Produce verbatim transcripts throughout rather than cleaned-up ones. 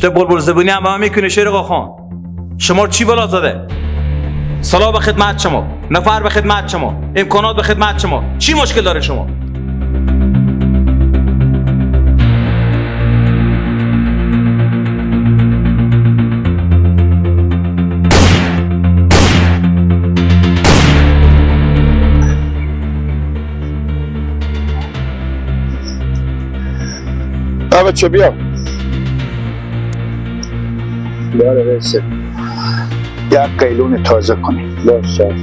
تو بلبل زبونی هم به من می‌کنی شیر آقا خان؟ شما چی بلا زده؟ سلاح به خدمت شما، نفر به خدمت شما، امکانات به خدمت شما. چی مشکل داره شما؟ آ بچه بیا. بله رئیس. یک قیلون تازه کنی. باشه. رئیس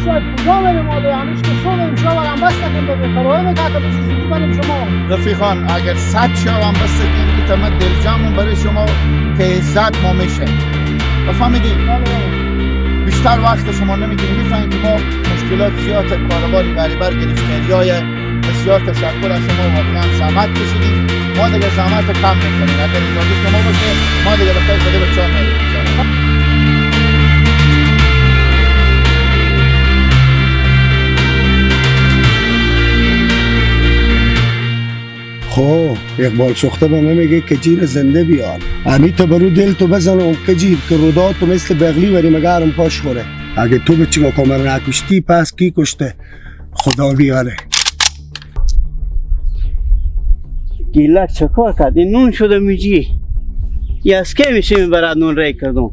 صاحب، کجا بریم ما؟ همیش که صبح امشب هم بسته کن ببین. پروانه که بشه زودی بریم شما. رفیقان، اگر صد شب هم بسته کن، که ما دلجمعون برای شما که عزت ما می‌شه. بفهمیدی؟ بله، بله. بیشتر وقت شما نمی‌گیریم. می‌فهمید که ما مشکلات زیاد، کاروباری بری بر گرفتاریای. بسیار تشکر از شما، واقعاً زحمت کشیدیم. ما دیگه زحمت کم می‌کنیم. اگر اجازه شما باشه، ما دیگه به خیر خدا به چاه می‌ریم. خو، اقبال سوخته به من میگه کجیر زنده بیار. امی تو برو دل تو بزن اون کجیر که رودات تو مثل بغلی وری مگرم پاش خوره. اگه تو به چیکار کمر نکشتی، پس کی کشته؟ خدا بیاره. گیلک چه کار کرد؟ این نون شده میجی. یه از که می‌شه برات نون ری کردم؟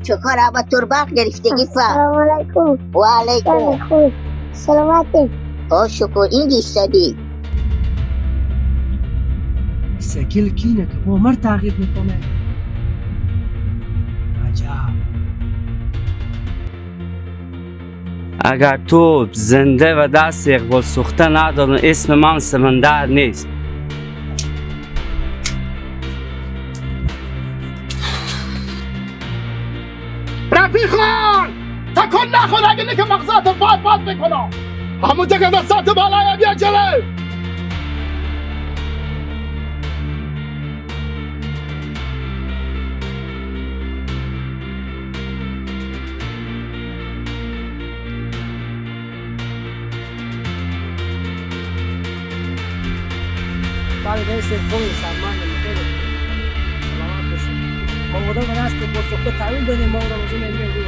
چه کار آبا ترباق گرفتگی فا؟ السلام علیکم. و علیکم. سلام خوب. سلامتی. آ شکر، این ایستادی. سکل کینه که با مر تعقیب می‌کنه. عجب. اگر تو زنده و دست اقبال سوخته ندارن، اسم من سمندر نیست. رفیقان! تکون نخور، اگه نه که مغزاتو باد باد می‌کنم. همون جا که دستاتو بالای بیا جلو. بله، رئیس، خوبی، سلامت باشید. سلامت باشید. ما بودن به دست پاسخگو تحویل دادیم، ما بودن از اون امروز رو.